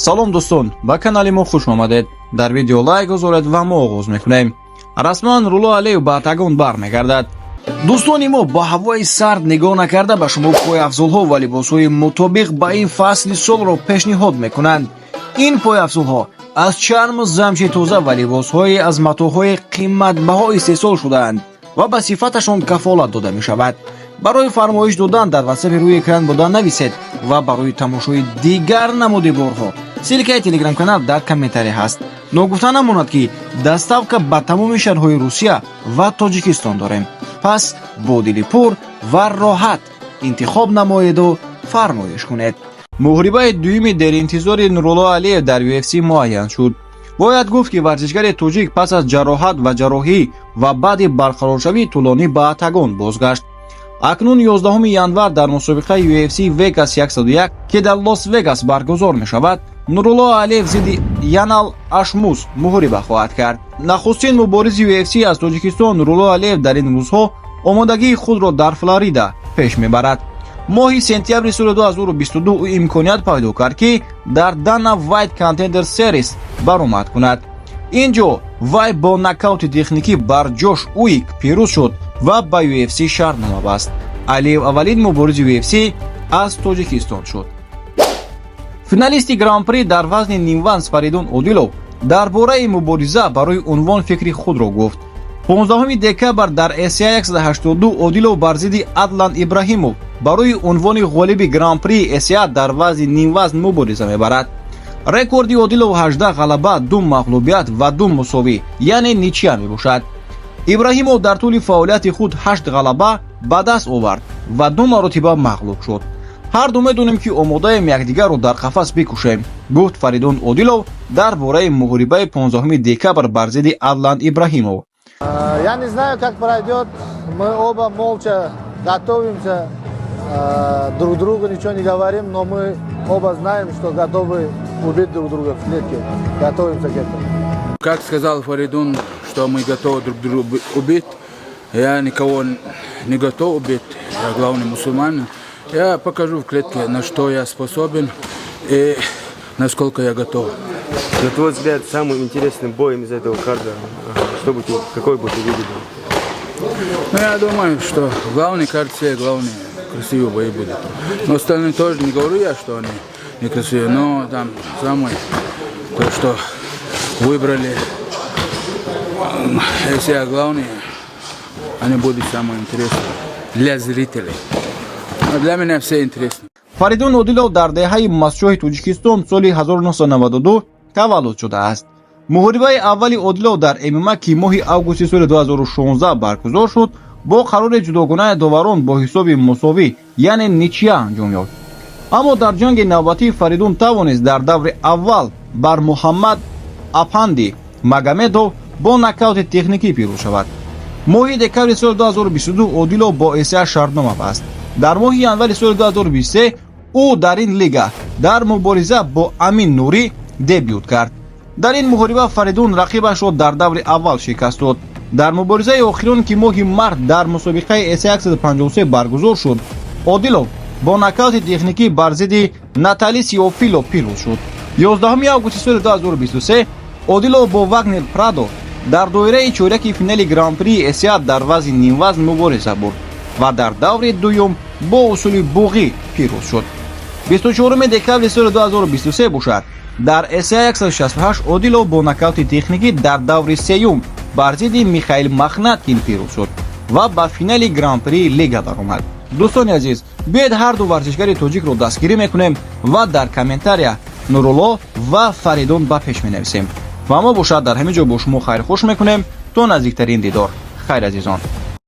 Салом, дӯстон, ба канали мо хуш омадед. Дар видео лайк гузоред ва мо оғоз мекунем. Расман Нурулло Алиев ба октагон бармегардад. Дӯстони мо ба ҳавои сард нигоҳ накарда, ба шумо пойафзолҳо ва либосҳои мутобиқ ба ин фасли солро пешниҳод мекунанд. Ин пойафзолҳо аз чарму замши тоза ва либосҳои аз матоъҳои қиматбаҳо истеҳсол шудаанд ва ба сифаташон кафолат дода мешавад. Барои фармоиш додан дар ватсапи рӯи экран буда нависед ва барои тамошои дигар намуди борҳо ссылкаи телеграм-канал дар комментария ҳаст. Ногуфта намонад, ки доставка ба тамоми шаҳрҳои Русия ва Тоҷикистон дорем. Пас бо дили пур ва роҳат интихоб намоеду фармоиш кунед. Муҳорибаи дуюми деринтизори Нурулло Алиев дар UFC муайян шуд. Бояд гуфт, ки варзишгари тоҷик пас аз ҷароҳат ва ҷарроҳӣ ва баъди барқароршавии тӯлонӣ ба октагон бозгашт. Акнун 11 январ дар мусобиқаи UFC Vegas 101, ки дар Лос Вегас баргузор мешавад, Нурулло Алиев зидди Янал Ашмус муҳориба хоҳад кард. Нахустин муборизи UFC аз Тоҷикистон Нурулло Алиев дар ин рӯзҳо омодагии худро дар Флорида пеш мебарад. Моҳи сентябри соли 2022 ӯ имконият пайдо кард, ки дар Дана Вайт Contender Series баромад кунад. Ин ҷо вай бо нокаути техникӣ бар Ҷош Уик пирӯз шуд ва ба UFC шартнома баст. Алиев аввалин муборизи UFC аз Тоҷикистон шуд. Финалисти Гран-при дар вазни нимвазн Фаридун Одилов дар бораи мубориза барои унвон фикри худро гуфт. 15 декабр дар ACA 182 Одилов бар зидди Адлан Ибраҳимов барои унвони ғолиби Гран-при ACA дар вазни нимвазн мубориза мебарад. Рекорди Одилов 18 ғалаба, ду мағлубият ва ду мусовӣ, яъне ничья мебошад. Ибраҳимов дар тӯли фаъолияти худ 8 ғалаба ба даст овард ва ду маротиба мағлуб шуд. «Ҳарду медонем, ки омодаем якдигарро дар қафас бикушем», гуфт Фаридун Одилов дар бораи муҳорибаи 15 декабр бар зидди Адлан Ибраҳимов. Я не знаю, как пройдет. Мы оба молча готовимся, друг другу ничего не говорим, но мы оба знаем, что готовы убить друг друга в клетке. Готовимся к этому. Как сказал Фаридун, что мы готовы друг друга убить, я никого не готов убить, я главный мусульманин. Я покажу в клетке, на что я способен и насколько я готов. На твой взгляд, самый интересный бой из этого карда, что бы ты, какой бы ты видел? Ну, я думаю, что главный кард, все главные красивые бои будут. Но остальные тоже, не говорю я, что они некрасивые, но там самое, то, что выбрали, если я главный, они будут самые интересные для зрителей. А для меня все интересны. Фаридун Одилов дар деҳаи Мастчоҳи Тоҷикистон соли 1992 таваллуд шудааст. Муҳорибаи аввали Одилов дар ММА, ки моҳи августи соли 2016 баргузор шуд, бо қарори ҷудогонаи доварон бо ҳисоби мусовӣ, яъне ничья, анҷом ёфт. Аммо дар ҷанги навбатӣ Фаридун тавонист дар даври аввал бар Муҳаммад Апанди Магомедов бо нокаути техникӣ пирӯз шавад. Моҳи декабри соли 2022 Одилов бо ACA шартнома баст. Дар моҳи январи соли 2023 ӯ дар ин лига дар мубориза бо Амин Нурӣ дебют кард. Дар ин муҳориба Фаридун рақибашро дар даври аввал шикаст дод. Дар муборизаи охирон, ки моҳи март дар мусобиқаи ACA 153 баргузор шуд, Одилов бо нокаути техникӣ бар зидди Наталисио Фило пирӯз шуд. 11 августи соли 2023 Одилов бо Вагнер Прадо дар доираи чоряки финали Гран-прии ACA дар вазни нимвазн мубориза бурд ва дар даври дуюм бо усули буғӣ пирӯз шуд. 24 декабри соли 2023 бошад, дар ACA 168 Одилов бо нокаути техникӣ дар даври сеюм бар зидди Михаил Махнаткин пирӯз шуд ва ба финали Гран-прии лига баромад. Дӯстони азиз, биёед, ҳарду варзишгари тоҷикро дастгирӣ мекунем ва дар комментария «Нурулло ва Фаридун ба пеш» менависем. Ва мо бошад, дар ҳамин ҷо бо шумо хайрхуш мекунем. То наздиктарин дидор, хайр, азизон.